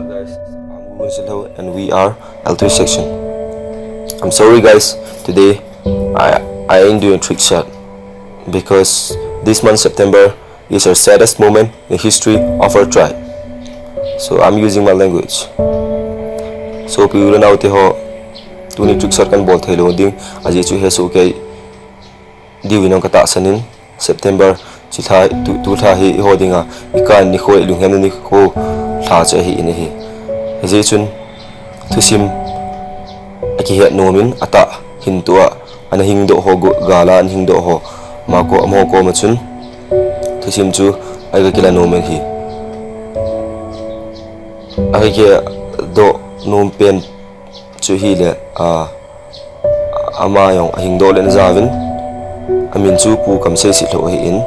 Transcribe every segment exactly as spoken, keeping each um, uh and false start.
Guys, I'm Google Silho and we are L three section. I'm sorry guys, today I, I ain't doing trick shot because this month September is our saddest moment in history of our tribe. So I'm using my language. So pi u le nao te ho, tuni trick shot kan bol thei lou ding, ajeh chu he so kei diu in ka tahsan in, September chi lha, tu, tu lha hi eiho dinga, i kan nikho, i lunghem nikho lha chu ahi in ahi. Hijeh chun, thusim akihet nom in, atah hin tua, ana hingdoh ho, gal a ana hingdoh ho, ama ko, amaho koma chun, thusim chu, aga kila nom in ahi. Aga kidoh nom pen chu hile, a, ama jong ahingdoh le ana jaovin, amin chu Pu Kamsei Sitlhou ahi in,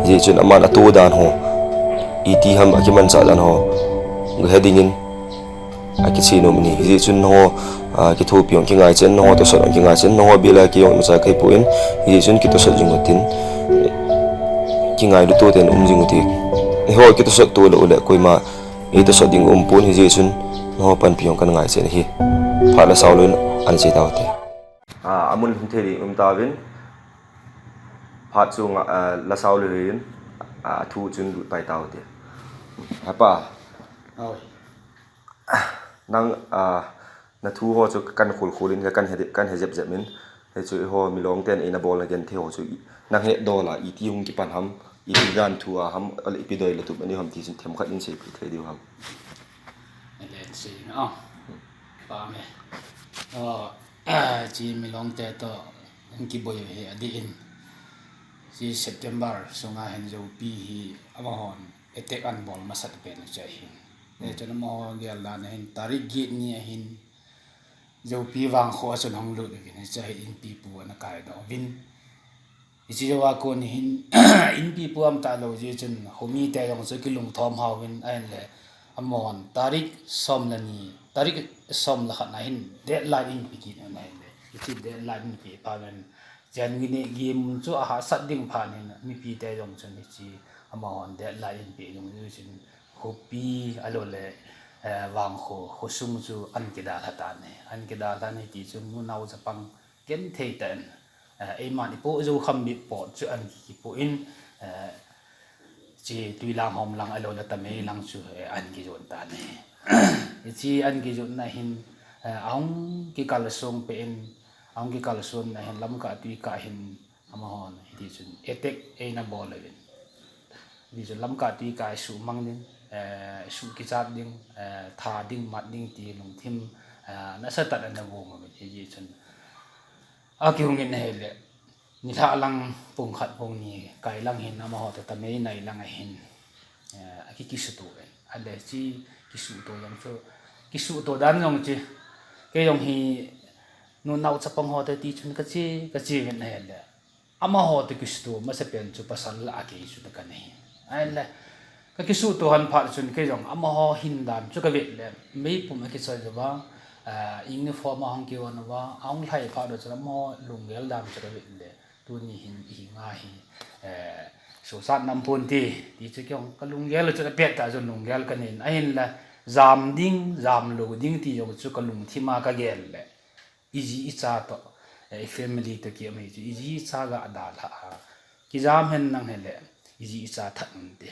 hijeh chun aman atoh dan ho, iti ham akimanchah dan ho, gahe dingin akiche nom in ahi. Hijeh chun nangho, a, kithopi jong kingai chen, nangho tosot jong kingai chen, nangho bila kei jong imacha kahipoi, hijeh chun kitosot jing utin, kingailu to ten um jing ute. Eiho kitosot to lou le koima eitosot ding umpon, hijeh chun nangho panpi jong kana ngai chen ahi. Phat la sao lou in ana che taute. A, amun lhung thei ding um tauvin, phat chu nga, a, la sao lou hin, a, thu chun lut pai taute. Hepa. Oi. Nang, a, na thu ho chu kan khol khol in, kan he, kan he jep jep in. Hichu eiho milong ten eina bol na genthei ho chu i, nang hetdol a, iti hung kipan ham, ipi dan thu a ham, ale ipi doi le tup ana um ham ti chun themkhat in seipeh thei diu ham. Alen sei na, o. Pa me. O, chi milong te to, hung kiboi u hi adih in. Chi September sunga hin Joupi hi amahon attack ana bol masat pen chu ahin. Hichun amaho gel dan ahin, tarik get ni ahin, Joupi vangkho a chun ahung lut uvin, hiche hi inpipu ana kaidoh uvin. Hiche jouva kon hin, inpipu aum talou jeh chun, homi te jong chu kilungthom hao uvin, ahinle, amahon tarik som le ni, tarik som le khat na hin deadline in pe kit in ahile. Hiche deadline in pe phat in, Jan gini gim chu ahahsat ding phat in, mipi te jong chun hiche amahon deadline in pe jong chu chun, khopi, alou le, eh, vangkho, khosung chu ana kidalha tan ahi. Ana kidalha tan ahi ti chu nunao chapang genthei tah in, eh, eiman ipoh jou kham bep pot chu ana kipoh in, eh, chi Tuilang Homlang alou le Tamei lang chu, eh, ana kijon tan ahi. Chi ana kijon na hin, eh, ahung kikalsong peh in, ahung kikalsong na hin Lamka Tuikah hin, amahon hiti chun attack eina bol uvin. Hiti chun Lamka Tuikah isuhmang ding, eh, isuh kichat ding, eh, tha ding, mat ding ti lungthim, eh, nasatah in ana gong uvin. Hiti chun akihung in ahile, nilhah lang pung khat pung ni kai lang hin amaho toh Tamei nai lang ahin, eh, aki, kisuto uvin. Ahile chi kisuto jong chu, kisuto dan jong chu, kei jong hi nunao chapang ho te ti chun kache, kache uvin ahile, amaho toh kisuto masapen chu pasal lah a kei chu kana hi. Ahile, kakisuto han phat chun kei jong amaho hin dan chu kavet le, meipum akichoi jouva, ah, uniform ahung kion uva, ahung lhai phat chun amaho lunggel dan chu kavet le, tuni hin ihinga hi, eh, sosat nam ponte, ti chu kei jong kalunggel chun apet tah chun lunggel kanei in, ahinla, jam ding, jam lou ding ti jong chu kalungthim a kagel le, iji icha toh, eh, i family toh kiam hi chu, iji icha ga dalha a, kijam hen nang hile, iji icha that unte.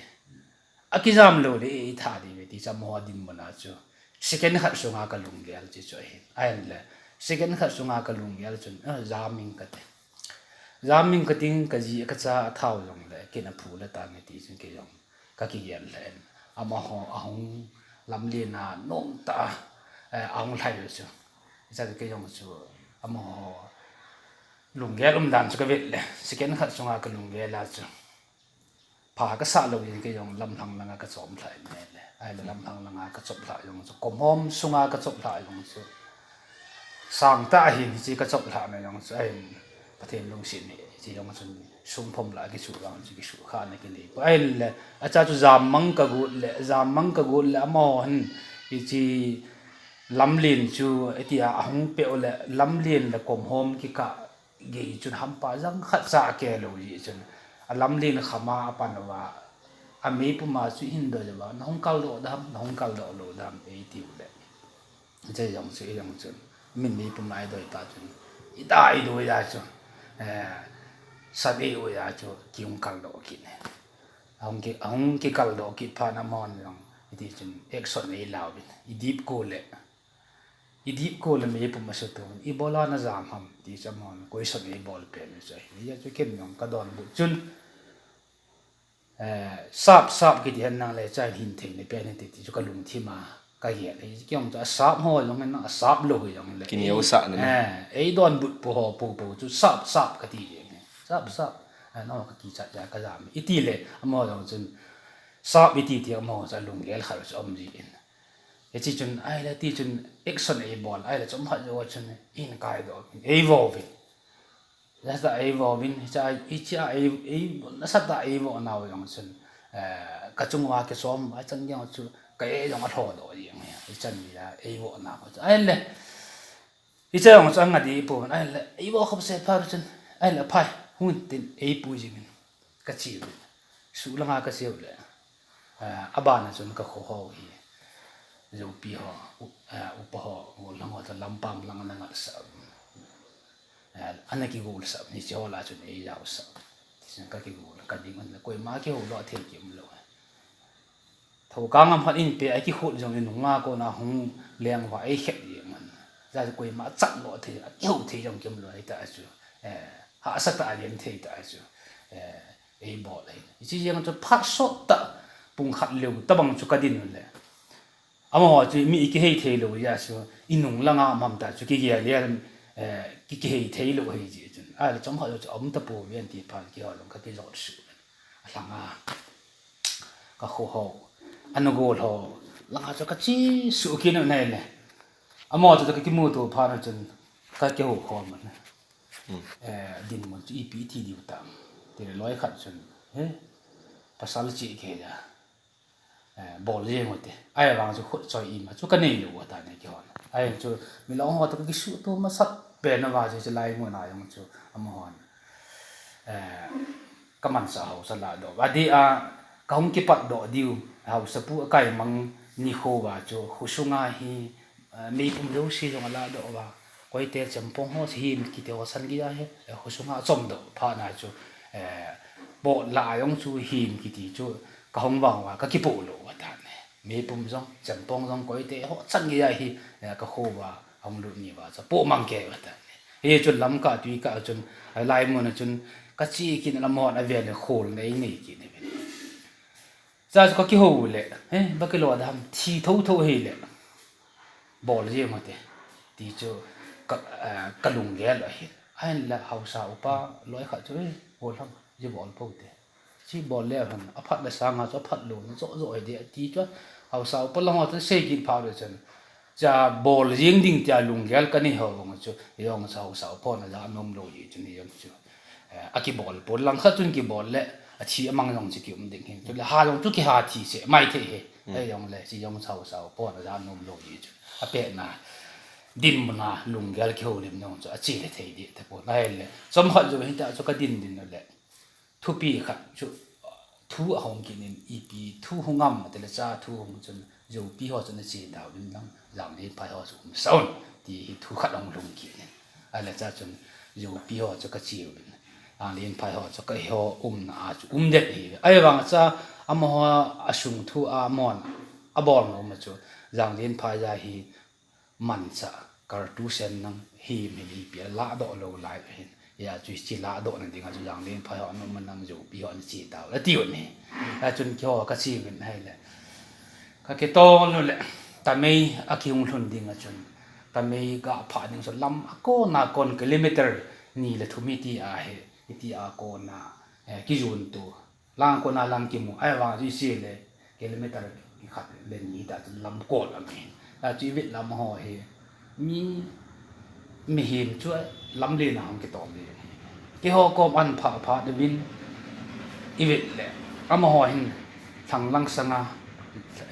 Akijam lou le, eitha diu ve ti chu amaho dinmun a chu, second khat sunga kalunggel chu chu ahin. Ahinle, second khat sunga kalunggel chun, ah, jam ing kate. Jam ing kating, kaji kacha athao jongle, ken aphu le tange ti chun kei jong kakigel lheh in. Amaho ahung lamlen a nomtah a, eh, ahung lhai u chu, hiche chu kei jong chu amaho lunggel umdan chu kavet le, second khat sunga kalunggel a chu, pha kasah lou in kei jong lamlhang langa kachom lhah in ahile. Ahile lamlhang langa kachop lhah jong chu, komhom sunga kachop lhah jong chu, sangtah ahin, hiche kachop lhahna jong chu ahin, Pathen lungset in hiche jong chun sumphom lah a kisuh jong chu, kisuh khahna kinei poi. Ahinle, acha chu jammang kagot le, jammang kagot le amaho hin hiche lamlen chu, itia ahung peh u le, lamlen le komhom kikah gei chun hampa jang khat cha akeh lou jeh chun, alamlen khama apan uva, A meipum a chu hin doi le ba, na hung kal doh dam, na hung kal doh lou dam, ei tiu le. Hiche jong chu, ei jong chu. Min meipum a i doi ta chun. I dai doi a chu. Eh, sat ei oi a chu, ki hung kal doh kit ne. A hung ki, a hung ki kal doh kit phat na amahon jong. Hiti chun, action ei lauvin. I dip ko le. I dip ko le meipum a sutu. I bol a na jam ham. Ti chu amahon, question ei bol pen chu. Hia chu ken jong ka donbut chun. Eh, sap, sap kiti hen nang le, chan hin thei ne pen hin ti, ti chu ka lungthim a, ka gel. Ei, kei jong chu a sap ho jong hen nang, a sap lou hi jong le. Ki neo sa ne. Eh, ei donbut po ho po po chu sap, sap ka ti jeng. Sap, sap. Eh, no ka kichat ja ka jam. I ti le, amaho jong chun, sap i ti ti amaho chu a lunggel khat chu um ji in. Hiche chun, ai le ti chun, action ei bol, ai le chom khat jo chun, in kai doh, ei vo vin. Nasatah a ei vo vin, hiche a, hiche a ei, ei, nasatah a ei vo nau jong chun, eh, ka chung uva kichom, a chan jong chu, ka ei jong a lho doh jeng, hichan ni a ei vo nau chu. Ahile, hiche jong chu a nga di pu, ahile, ei vo khop se pha chun, ahile, phai, hung tin, ei pui jing in, ka chi vin. Su langa ka seu le, eh, a bana chun ka kho ho hi, Zopi ho, u, eh, upa ho, u lang ho, ta lampang lang na ngal sa. Eh, ana kigol sah, hiche ho lah a chun ei jao sah. Tichun ka kigol, ka ding un le, koima kihou lou thei kium lou. Thokang a phat in pe, a kikhut jong in nunga kona hung leng uva ei khet jeng un. Hijeh chun koima chat lou thei, a kihou thei jong kium lou, hita chu. Eh, hahsa tah a leng thei ta chu. Eh, ei bol ahi. Hiche jeng chu phat sot tah, pung khat leu tabang chu ka din un le. Amaho chu mi i kihei thei lou, hijeh chun i nung langa um ham ta chu kigel le, eh, ki, kihei thei lou ahi jeh chun. Ahile chomkhat lou chu um tapouve an ti phat keiho jong ka kijot suh. A langa ka kho ho, a nugol ho langa chu ka che suh kit un ahile. Amaho chu ka kimuto phat na chun ka kihou khom un. Eh, dinmun chu ipi ti diu tam. Tile loi khat chun, he, pasal che kei a. Eh, bol jeng u te. Ahivang chu khut choi ima chu ka nei lou u ata ne kihon. Ahin chu milong ho toh ka kisuto masat pen uva chu, chu lai mun a jong chu amahon. Eh, ka mansa haosa ladoh. Adeh a, ka hung kipat doh diu. Haosapu a kaimang nikho uva chu khosunga hi, eh, meipum jouse jong aladoh uva. Koite chempong ho, him kiti ho san gei ahi, eh, khosunga chomdoh phat na chu, eh, bol la a jong chu him kiti chu ka hung vang uva, ka kipoh lou uva tan e. Meipum jong, chempong jong, koite ho chan gei ahi, eh, ka kho uva, hung lut ni uva, chu poh mang kei uva tan e. Hichun lamkah tuikah chun, eh, lai mun a chun, ka che kit na lamhon avel in khol nei nei kit ni. Cha chu ka kihou le, he, ba kilo dam, thi tho tho hi le. Bol jeng u te. Ti chu ka, eh, ka lunggel ahi. Ahin la haosa upa loi khat chu, eh, bol ham, ji bol pou te. Chi bol le ham, aphat le sanga chu aphat lou, na jo jo hi de, ti chu haosa upa lang ho chu sei kit pha le chun. Cha bol jeng ding tia lunggel ka nei ho vang chu, jong cha haosa upa na ja nom lou ji chu ni jong chu. Eh, a kibol pon lang khat chun kibol le, a thi a mang jong chu kium ding hi. Chule ha jong chu kiha thi se, mai thei hi. Ei jong le, chi jong chau chau pon a ja nom lou ji chu. A pet na, dinmun a, lunggel kihoulim jong chu, a che le thei di, te pon. Ahile, chomkhat jou hin ta chu ka din din le. Thupi khat chu, thu ahung kinin, ipi thu hung am, te le cha thu hung chun, Zopi ho chun a che tauvin lang, Janglenphai ho chu um sauvin, ti hi thu khat ahung lhung kinin. Ahile cha chun Zopi ho chu ka che uvin. Janglenphai ho chu keiho umna a chu um det hi. Ahivang cha amaho a sung thu a amahon a bol nom a chu Janglenphai ja hi manchah kartu sen nang him hin ipi a ladoh lou lai hin. Hia chu hiche ladoh na dinga chu Janglenphai ho ana um a nang Zopi ho ana che tau. Ati u ahi. Achun keiho ka che uvin ahile. Ka kitol u le, Tamei a kihung lhun ding a chun, Tamei ka phah ding chu lam a kon a kon kilometer ni le thum hiti ahi, hiti a kon a, eh, kijun tu, lang kon a lang kimu, ahivang chu i che le, kilometer khat le ni ta chu lam kon a mi. Ta chu i vet lam ho hi, mi, mihem chu lamlen a hung kitom le. Keiho kom an pha pha de vin i vet le. Amaho hin thang lang sanga,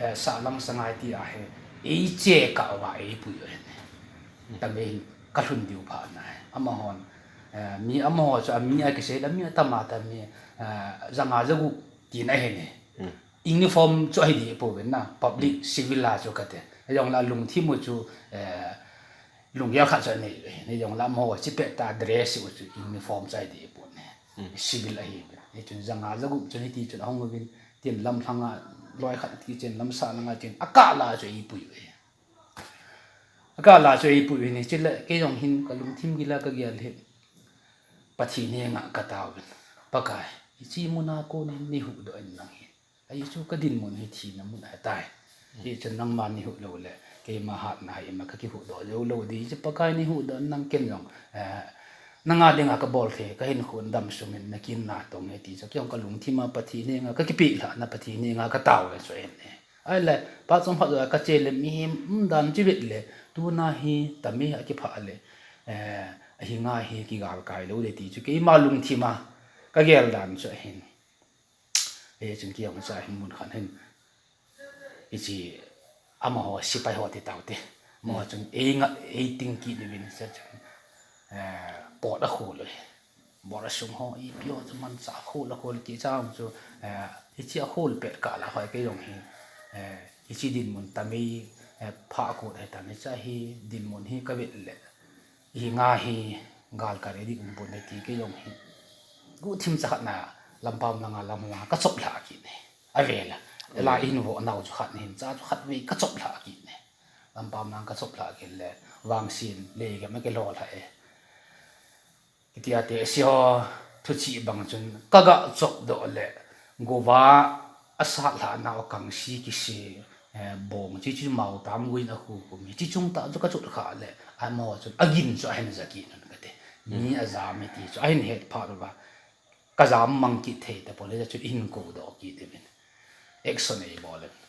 eh, sa lang sanga ti ahi. Ei che kah uva ei pui u ahi. Tamei hin ka lhun diu pha na ahi. Amahon, eh, mi amaho chu a mi a kisei le mi atam a tam mi, eh, janga jagup tina ahi ne. uniform chu ahi deh pouvin na, public civil a chu kati. Ajong la lungthim u chu, eh, lunggel khat chu anei, ni jong la mo chi pet ta dress u chu uniform chu ahi deh pon. Civil ahi. Hichun janga jagup chun hiti chun ahung uvin, tin lam lhanga loi khat ti chen lam sa langa chen akah la chu eipui uve. Akah la chu eipui uve ni chule kei jong hin kalungthim gila kagel hi. Pathen henga kataovin. Pakai, hiche muna konin neihuhdoh in nang hi. Ahi chu kadinmun hi thina mun ahitai. Hichun nangma neihuh lou le, keima hatna hi ima kakihuhdoh jou lou ding. Hiche Pakai neihuhdoh in nang ken jong, eh, nanga dinga kabol thei, kahinkhon damsung in nakinna tong e ti chu. Kei jong kalungthima Pathen henga kakipeh lhahna Pathen henga kataove chu ahin e. Ahile, phat chomkhat jou a kache le mihem umdan chu vet le, tuna hi Tamei a kiphah le, eh, ahinga hi kigalkai lou ding ti chu keima lungthima kagel dan chu ahin. Hichun kei jong cha hin mun khat hin. Hiche amaho sepai ho ti taute. Amaho chun einga, eiting kit uvin hichun, eh, pot akhol uve. Bor asung ho, ipi ho chu manchah akhol, akhol kit cha chu, eh, hiche akhol pet kah la hoi kei jong hi, eh, hiche dinmun Tamei, eh, phah kot ahitan hiche hi dinmun hi kavet le. Hinga hi galkai ding umpon e ti kei jong hi. Guhthim cha khat na lampam langa lam langa kachop lhah kit e. Avel a. Ela ihin voh nau chu khat nahin cha chu khatvei kachop lhah kit e. Lampam langa kachop lhah kit le vangsen le gam a kilou lhah e. Hitia te, hiche ho thuchih bang chun kaga chopdoh le, gova asat lhah nau kangsi kise, eh, bong, hiche chu mao tam guin akhukum. Hiche chung tah chu kachot khah le, amaho chun agin chu ahin ja kit un kati. Mi ajam e ti chu ahin het phat uva. Kajam mang kit thei tapon le, hichun eihin koudoh kit uvin. Action eibol uvin.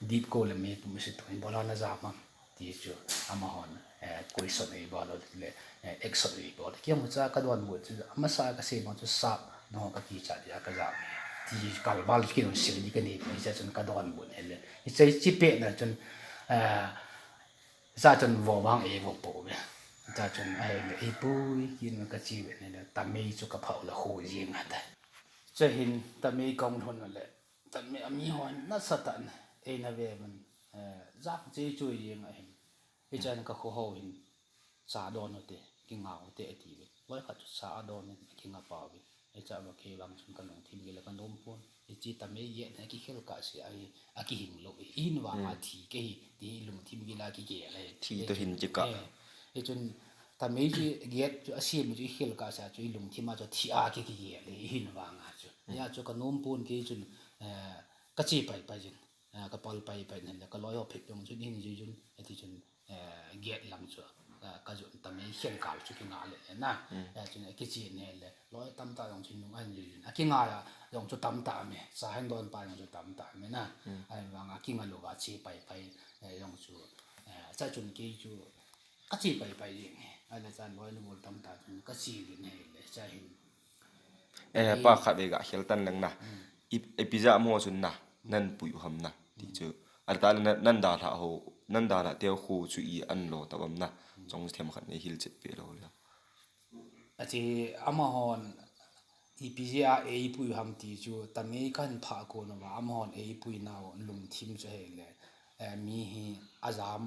Dipko le Meitei pumse tuni bola najam am ti chu amahon, eh, question eibol le, eh, action eibol. Kei jong cha kadonbut chu amasa kasei bang chu sap nangho kakichat dia kajam. Ti kalval kidon sil di kanei pon hiche chun kadonbut hile. Hiche, hiche pet na chun, eh, cha chun vo vang eivo pouve. Cha chun ahile eipui kit in kache uvin hile Tamei chu kaphah u le kho jeng ahitai. Chuhin Tamei kahung lhun u le Tamei a mi hon nasatah in eina ve uvin, eh, jat cheh choi jeng ahin. Hichan ka kho ho hin, cha don u te, kinga u te ati uvin. Loi khat chu cha adon in, akinga pau vin. Hicha va kei vang chun kalungthim gil a kanom pon. Hiche Tamei get hi akikhel kah seh ahi, akihing lou. Eihin vang a thi kahi, ti lungthim gil a kigel ahi. Thi toh hin kikah. Eh, hichun Tamei chu get chu asem chu ikhel kah seh chu ilungthim a chu thi a ki, kigel ahi, eihin vang a chu. Hia chu kanom pon kei chun, eh, kache pai pai jin. Ah, kapal pai pai in le, kaloi ho phet jong chun, hin jui jun, ati chun, eh, get lang chu, ah, kajon Tamei khel kah chu kinga le na. Eh, chun kiche in le, loi tamtah jong chun nung ahin jui jun. Akinga jong chu tamtah me, cha hin don pa jong chu tamtah me na. Ahivang a kinga lou va che pai pai, eh, jong chu, eh, cha chun kei chu, kache pai pai jeng e. Ahile cha loi le gol tamtah chun kache jin hile, cha hin. Eh, pa khatvei ga khel tan lang na. I, ipi jeh a mo chun na, nan pui u ham na, ti chu. Ahile tah le nan, nan dalha ho, nan dalha teu khu chu i an lo ta uvam na. Chong themkhat nei hilchet peh lou le. Ache amahon ipi jeh a eipui u ham ti chu, Tamei kahin phah kon uva, amahon eipui nau lungthim chu hile, eh, mi hi ajam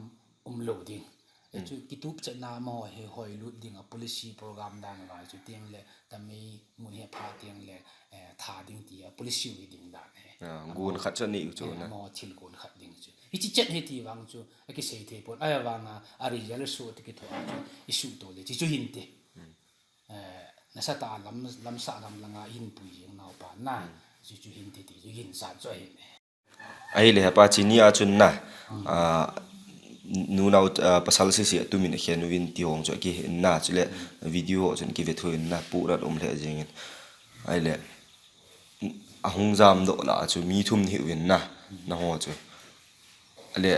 umlou ding. Hichu kitup chetna amaho hi hoilut ding a policy program dan uva chu teng le Tamei mun hi apha teng le, eh, tha ding ti a policy u hi ding dan hi. Ah, gun khat chu anei u chu na. Amaho thil gun khat ding chu. Hichi chet hi ti vang chu, akisei thei pon. Ahivang a, a result suh ti kitho a chu, isuh to le, chi chu hinte. Eh, nasatah a lam, lamsah lam langa ihin pui jeng nau pa na. Chi chu hinte ti chu hin san chu ahin. Ahile hepa chini a chun na, ah, nunau, ah, pasal sese tumin akhen uvin ti hong chu akihen na, chule video ho chun kive thou in na, puhrat um lheh jeng in. Ahile, ahung jamdoh lah a chu mi thum nahi uvin na, nangho chu. Ahile,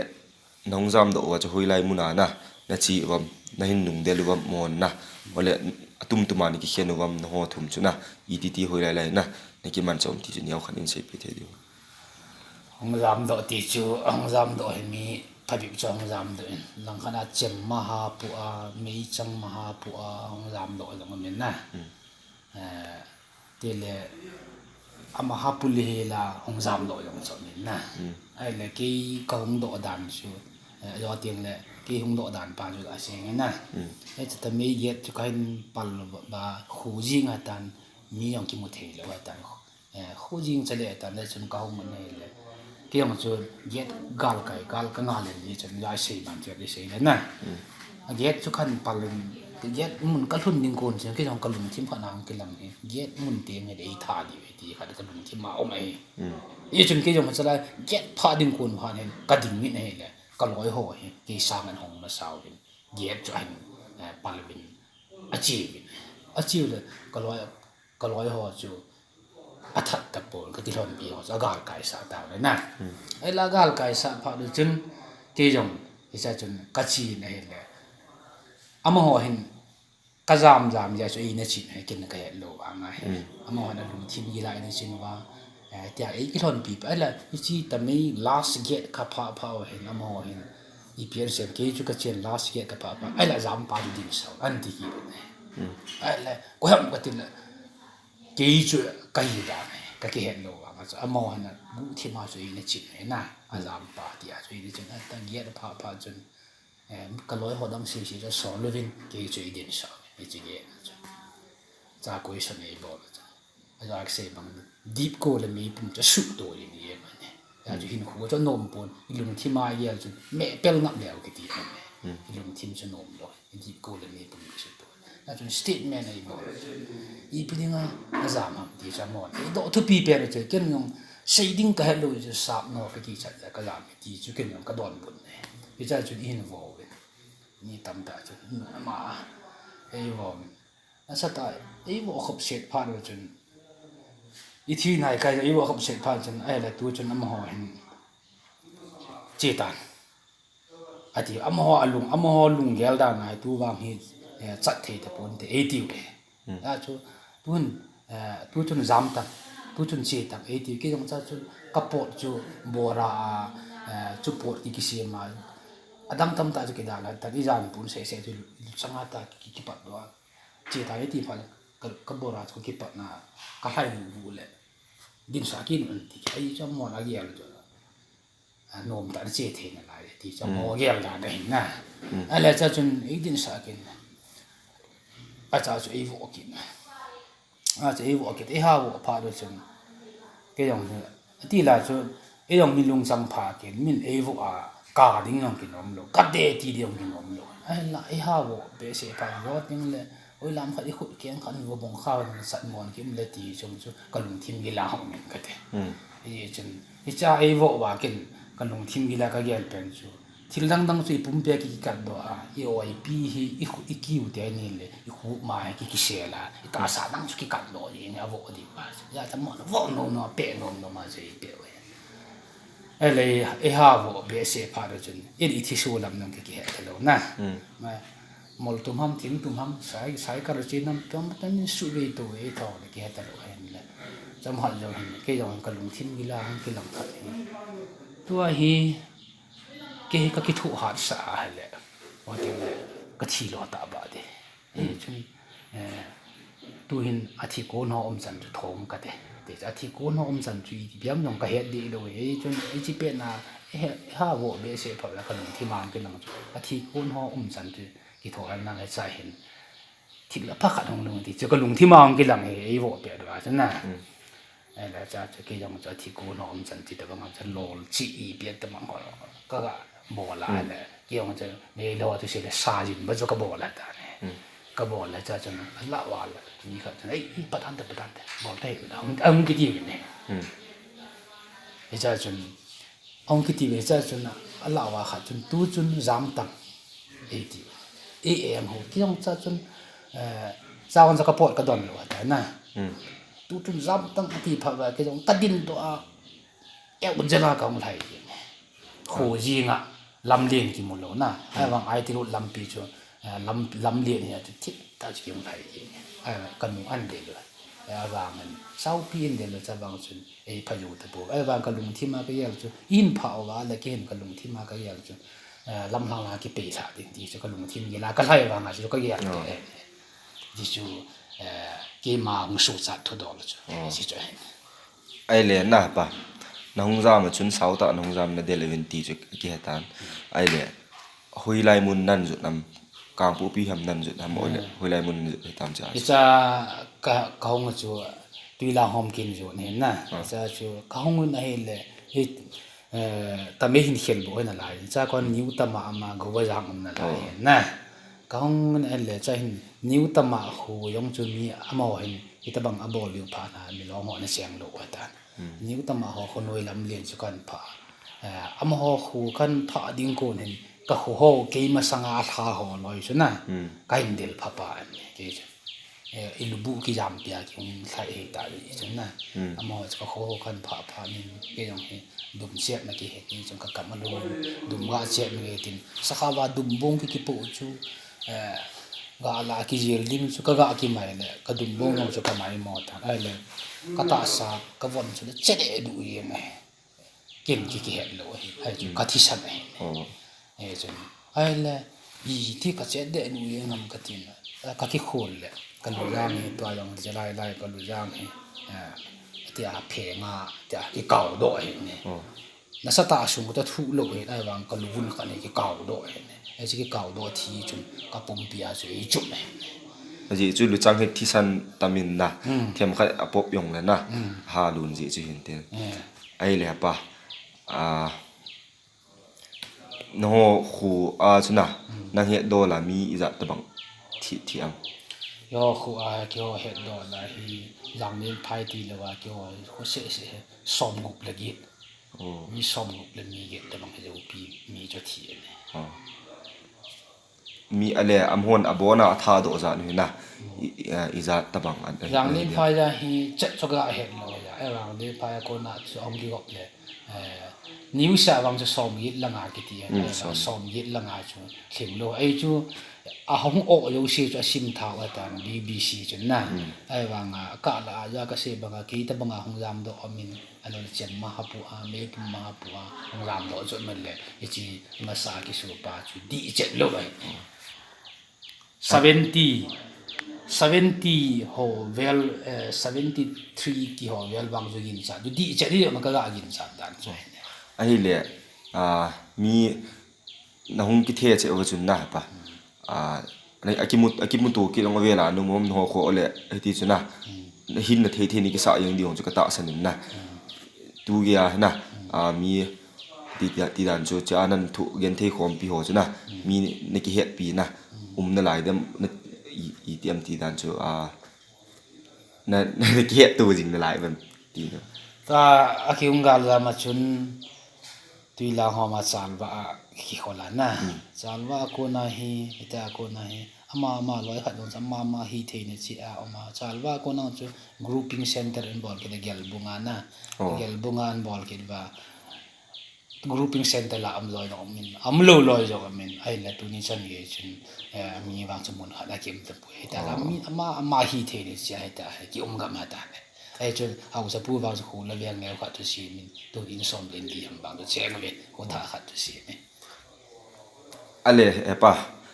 nahung jamdoh uva chu hoilai muna na, nache uvam, nahin nungdel uvam mo na. Ahile, atum tuma nakikhen uvam, nangho thum chu na, iti ti hoilai lai na, nakimanchah um ti chu neokhat in seipeh thei diu. Hung jamdoh ti chu, hung jamdoh hi mi phabep chu hung jamdoh in. Langkhat a chem maha pu a, meichang maha pu a, hung jamdoh jong um in na. Eh, tile, ama ha puli hi la hung jam doh jong chom in na. Ai le kei ka hung doh dan chu, eh, jo tiang le kei hung doh dan pa chu la seng in na. Ai chu ta mei gate chu ka hin pal ba, ba khu jing a tan mi jong kimu thei lo a tan. Eh, khu jing cha le tan le chun ka hung man nei le. Kei jong chu gate gal kai, gal ka nga le ni chun la sei ban chu le sei le na. A gate chu khan pal in, gate mun ka lhun ding kon chu, kei jong ka lungthim khat nang kilang hi. Gate mun tiang hi dei tha di ve ti khat ka lungthim a um ahi. I chun kei jong cha la gate pha ding kon pha hin ka ding min ahi le. Ka loi ho hi, kei sang an hong ma sao hin. Gate chu hin, eh, pal vin a chi vin. A chi le, ka loi, ka loi ho chu a that ta pon, ka kilhonpi ho chu a gal kai sa ta le na. Ai la gal kai sa pha le chun, kei jong, hi cha chun ka chi na hi le. Ama ho hin, ka jam jam ja chu ei na chin he kin ka het lo a ngai. Ama ho na lungthim gila ei na chin va. Eh, tia ei kilhonpi pa, ai la, i chi ta mei last gate ka pha pha o hin, ama ho hin. I pian sem kei chu ka chen last gate ka pha pha. Ai la jam pa din sao, an ti ki ne. Ai la, ko ham ka tin la. Kei chu ka hi da ne, ka ki het lo a ma chu. Ama ho na, bu thi ma chu ei na chin he na. A jam pa tia chu ei na chin. A ta gate pha pha chun. Eh, ka loi ho dang sisi chu sol lovin, kei chu i din sa, i chi ge na chu. Cha koi sa nei bol chu. A jak sei bang, dip ko le mei pum chu su to i ni e ma ne. Ya chu hin khu chu nom pon, i lungthim a gel chu, me pel ngap leu kiti ma ne. I lungthim chu nom lo, i dip ko le mei pum chu su to. Ya chu statement ei bol chu. I pi ding a, a jam ham ti cha mo. I do thupi pen chu, ken jong sei ding ka het lo chu sap no ka ki chat ka jam ti chu ken jong ka don bun ne. Hi cha chu i hin vo ve. Ni tam ta chu, ama, ei vo. A sa ta, ei vo khop set pha lo chun. I thi nai kai, ei vo khop set pha chun, ai la tu chun ama ho hin. Chi tan. A ti, ama ho a lung, ama ho lung gel dan ai tu vang hi, eh, chat thei ta pon te, ei ti ve. A chu, tun, eh, tu chun jam tak, tu chun chi tak, ei ti, kei jong cha chun ka pot chu bora a, eh, chu pot ki kisem a, a dang tam ta chu ki da la, ta i jan pun se se chu lu chang a ta ki, ki pat do a. Chi ta ei ti pha le, ka, ka bora chu ki pat na, ka hlai bu bu le. Din sa kin an ti, ai cha mo na gel chu. A nom ta che thei na lai ti cha mo gel da da hin na. A le cha chun ei din sa kin. A cha chu ei vo kin. A cha ei vo kin, ei ha vo pha do chun. Kei jong chu, a ti la chu, ei jong min lungchang pha kin, min ei vo a, ka ding jong kin om lo, ka de ti ding jong kin om lo. A la, ei ha vo, be se pha vo ting le, Oi lam khat i khut keng khat i va bong kha va sat mon kim le ti chung chu ka lungthim gila hong min ka te. I chun, i cha ei vo va kin ka lungthim gila ka gel pen chu. Thil dang dang chu i pumpi a ki kat do a, i oi pi hi i khut i kiu te ni le, i khu ma hi ki kisel a, i ta sa dang chu ki kat do ni a vo di va. Ya ta mo vo no no pe no no ma chu i pe oi. Ele, e ha vo be se pha do chun. Ele i thi so lam nang ke ki he ta lo na. Ma, mol tum ham, thing tum ham, sai, sai ka ro chi nam tum, tum ni su ve to e tho le ki he ta lo hen le. Cham hal jo hen, ke jong ka lungthim gila hang ki lam khat hen. Tua hi, ke hi ka ki thu hat sa a le. Wa ti le, ka thi lo ta ba de. Ei chun, eh, tu hin a thi kon ho um chan chu thom ka te. Te chu a thi kon ho um chan chu i biam jong ka het di lo. Ei chun, ei chi pe na, eh, ha vo be se pha la ka lungthim a hang ki lang chu. A thi kon ho um chan chu ki tho hal na le cha hin. Thik la pha khat hong lung ti chu ka lungthim a hang ki lang he, ei vo pe do a chu na. Ai la cha chu kei jong chu a thi kon ho um chan ti ta bang cha lol chi i piak ta mang ho ka ga bol a le. Kei jong chu nei lo chu se le sa jin ba chu ka bol a ta ne. Ka bol a cha chu a la wa le. Ni kha chu ei, ei patan ta, patan ta. Bol ta ei la. Hung, hung ki ti ne. Ei cha chu Hong kiti ve cha chun a la wa kha chun tu chun jam tang. Ei ti. Ei em ho ki jong cha chun, eh, cha wan cha ka pot ka don lo ta na. Tu chun jam tang ti pha va ki jong ka din to a. Keu jela ka hong lai. Kho jinga lam lien ki mu lo na. Ai vang ai ti lo lampi chu, eh, lam, lam lien hi a chu thik ta chu ki hong lai. Ai ka nu an de lo. Ai vang an. Sau pi an de lo cha vang chun. Ei pha jou ta po. Ai vang ka lungthim a ka gel chu. In pha o va le ken ka lungthim a ka gel chu. Eh, lam hlang a ki pe sa ding ti chu ka lungthim gel a ka lai vang a chu ka gel te. Ti chu, eh, keima hung su cha thu dol chu. Ti chu. Ahile na pa, nahung jam a chun sao tah nahung jam nadel uvin ti chu kihe tan. Ahile, hoilai mun nan jot nam, Kangpokpi ham nan jot ham, ahile, hoilai mun nan jot hitam cha. Hicha ka, kahung chu, Tuilang hom kin jot hin na. Hicha chu, kahung un ahile, hi, eh, tame hin khel bo hin alai. Hicha kon New Tama ama Govajang um nalai hin na. Kahung un ahile, cha hin New Tama khu jong chu mi amaho hin, hitabang abol u pha na, mi long ho na seng lo wa tan. New Tama ho khonoi lam len chu kan pha. Eh, amaho khu kan pha ding kon hin ka khu ho kei masanga lha ho loi chu na. Ka hin del pha pa an kei chu. Eh, i lubu kijam pia ki hung lhai hei ta i chu na. Amaho chu ka khu ho kan pha pha min kei jong hi dum siat na ki he ki chu ka kam a lu dum ga siat na ki tin. Sakha va dum bong ki kipo chu. Eh, ga la kijil ding chu ka ga kimai le ka dum bong jong chu ka mai mo tan. Ahile ka tahsa ka von chu le che de du i ngai. Ken ki kihet lo hi, hai chu ka thisan ahi. He chun, ahile, iti ka chet de nu ye ngam ka tin, ka kikhol le, ka lu jang hi, tua jong je lai lai ka lu jang hi, tia phenga, tia kikau doh hi ni. Nasatah a sung ta thuh lo hi, ahivang ka lu vun khat hi kikau doh hi ni. Hiche kikau doh thi chun, ka pumpi a chu ei chup hi ni. Ajeh chu luchang hi thisan tamin na, themkhat a pop jong le na, ha lun jeh chu hin tin. Ahile pa, a, Nangho khu a chu na, nang hetdoh la mi ijat tabang thi, thi am? Eiho khu a keiho hetdoh la hi, Janglenphai tilou a keiho khu seh seh hi, somgup le get. Mi somgup le mi get tabang hi joupi mi chu thi ahi. Mi ale amahon abona athadoh jat u hi na, i, i, a, ijat tabang a, a, Janglenphai a hi chet chu ka het lou ahi. Janglenphai a kona chu ahung kigop le, eh, news a vang chu somget langa kiti ahi. Somget langa chu lhing lou. Ahi chu ahung o jouse chu asim tha u ahitan B B C chun na. Ahivang a, ka la a ja ka sei banga, kei tabanga hung jamdoh amin. Alou le chem ma hapu a, meipum ma hapu a, hung jamdoh chu amin le, hiche masa kisupa chu dih chet lou ahi. Seventy, seventy ho vel, eh, seventy three kiho vel vang chu ginchat, chu dih chet hi ma ka ga ginchat dan chu. Ahile, a, mi nahung kithe cheh uva chun na pa. A, akimu, akimuto kit jong uvela, numom naho kho le, hiti chu na. Nahin na thei thei ni kisa jeng ding jong chu ka tahsan in na. Tu gei a na, a, mi ti, ti dan chu, cha nan thu genthei khompi ho chu na, mi na kihetpi na, um nalai dem, na, i, iti am ti dan chu, a, na, na kihetto jing nalai vem ti na. Ta, akium gal jam a chun, Tuilang hom a Chalvah a kikhol a na. Chalvah a kona hi, hita a kona hi, ama, ama loi khat jong chu, ama, ama hithei na chi a, ama Chalvah a kona chu grouping center in bol kit a Gelbung a na. Gelbung a in bol kit uva. Grouping center la um loi jong um in, um lou loi jong um in, ahile tuni chan gei chun, eh, mi vang chu mun khat a kium tapoi. Hita la mi ama, ama hithei na chi a hita, kium gam hita. Ahi chun, haosapu vang chu khu la veng neo khat chu simin, tun in som le in li ham vang chu cheng uvin, khu tha khat chu simin. Ale, e pa,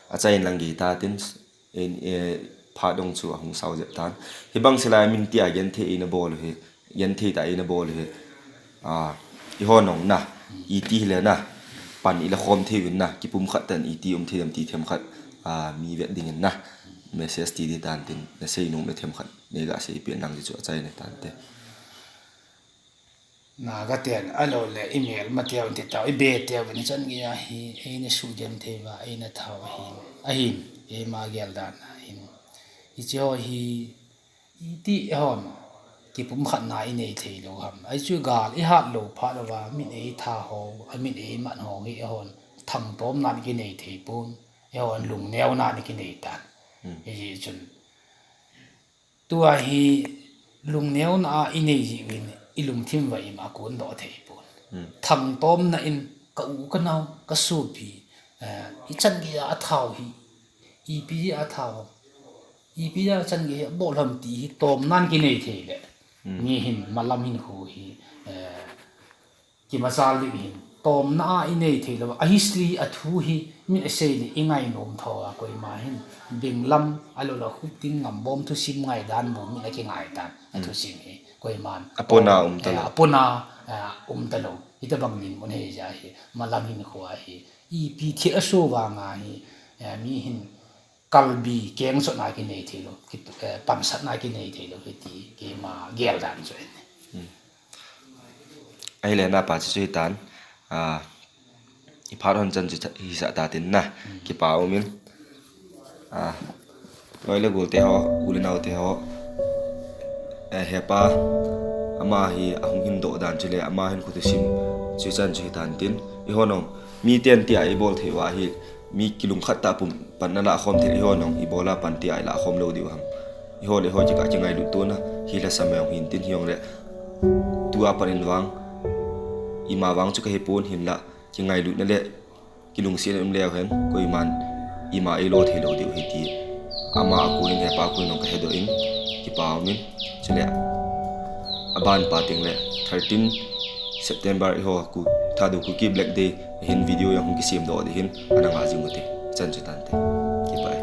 achaina lang gei ta tin, in, e, phat dong chu ahung sao jep tan. Hibang sela min tia genthei eina bol u hi, genthei tah eina bol u hi, a, eiho nung na, iti hile na, pan ila khom thei uvin na, kipumkhat tah in iti um thei dem ti themkhat, a, mi vet dingin na, message ti di tan tin, nasei nom le themkhat. Nei ga seipeh nang ji chu achaina tante. Naga ten, alou le, i melma teu, i ti tau, i be teu, ni chan gei a hi, eina sugenthei uva, eina thau ahin, ahin, eima gel dan ahin. Hiche ho hi, iti eihon, kipumkhatna i nei thei lou ham. Ahi chu gal i hat lou phat uva, min eitha ho, a min eimat ho hi eihon, thangtomna i kinei thei pon, eihon lungneona i kinei tan. Hijeh chun, Tua hi lungneona a i nei jeh uvin i lungthim uva ima kondoh thei pon. Thangtomna in ka u ka nao, ka sopi, eh, hichan gei a athau hi, ipi jeh a athau, ipi jeh a chan gei hi abol ham ti hi tomnan kinei thei le. Mi hin, malam hin khu hi, eh, Kimachal ding hin, tomna a i nei thei lou, a history a thu hi, min a sei le i ngainom tho a koima hin, benglam, alou le khupting ngambom thusim ngaidan bu min a kingai tan, a thusim hi, Koiman apona um talou. Apona um talou. Hitabang dinmun hi ja hi, malam hin khua hi, ipi thil aso vanga hi, mi hin kalbi keng sotna kinei theilou, pansatna kinei theilou hiti keima gel dan chu ahi. Ahile napa chu hitan, iphat hon chan chu hisah tatin na, kipa umin. Loi le gol teho, u le nao teho, hepa, ama hi ahung hin doh dan chule ama hin khutusim chu chan chu hitan tin, eiho nong miten tia ibol thei uva hi, mi kilungkhat tah pum pan nalah khom thei, eiho nong ibola pan tia ilah khom lou diu ham? Eiho le eiho kikah kingailut tona hi lhasam jong hin tin, hijongle tua pat in vang ima vang chu kahepon, hinla kingailutna le kilungsetna um leu hen koiman ima eilo theilou diu ahi ti ama a kon in, hepa a kon in jong kahedoh in, kipa umin. Chule aban pa tengle thirteen September eiho Thadou Kuki Black Day hin video jong hung kisemdoh ding ahin, ana ngah jing ute. Chan chu tante. Kipa e.